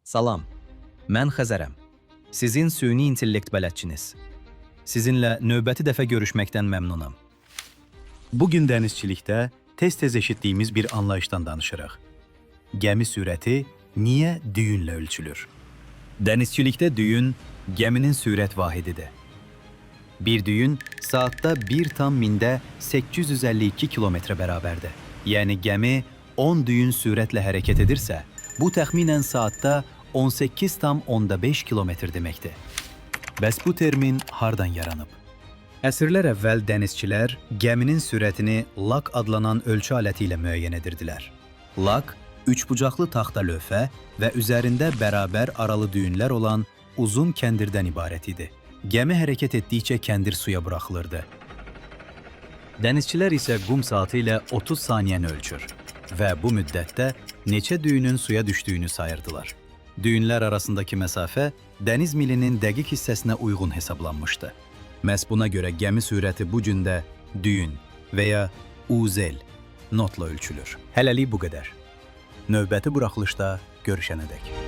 Salam. Mən Xəzərəm. Sizin süni intellekt bələdçiniz. Sizinlə növbəti dəfə görüşməkdən məmnunam. Bu gün dənizçilikdə tez-tez eşitdiyimiz bir anlayışdan danışırıq. Gəmi sürəti niyə düyünlə ölçülür? Dənizçilikdə düyün gəminin sürət vahididir. Bir düyün saatda 1,852 kilometrə bərabərdir. Yəni gəmi 10 düyün sürətlə hərəkət edirsə, bu təxminən saatda 18,5 kilometr deməkdir. Bəs bu termin hardan yaranıb? Əsrlər əvvəl dənizçilər gəminin sürətini lak adlanan ölçü aləti ilə müəyyən edirdilər. Lak, üçbucaqlı taxta lövhə və üzərində bərabər aralı düyünlər olan uzun kəndirdən ibarət idi. Gəmi hərəkət etdikcə kəndir suya buraxılırdı. Dənizçilər isə qum saatı ilə 30 saniyəni ölçür və bu müddətdə neçə düyünün suya düşdüyünü sayırdılar. Düyünlər arasındakı məsafə dəniz milinin dəqiq hissəsinə uyğun hesablanmışdı. Məhz buna görə gəmi sürəti bu gün də düyün və ya uzel notla ölçülür. Hələlik bu qədər. Növbəti buraxılışda görüşənədək.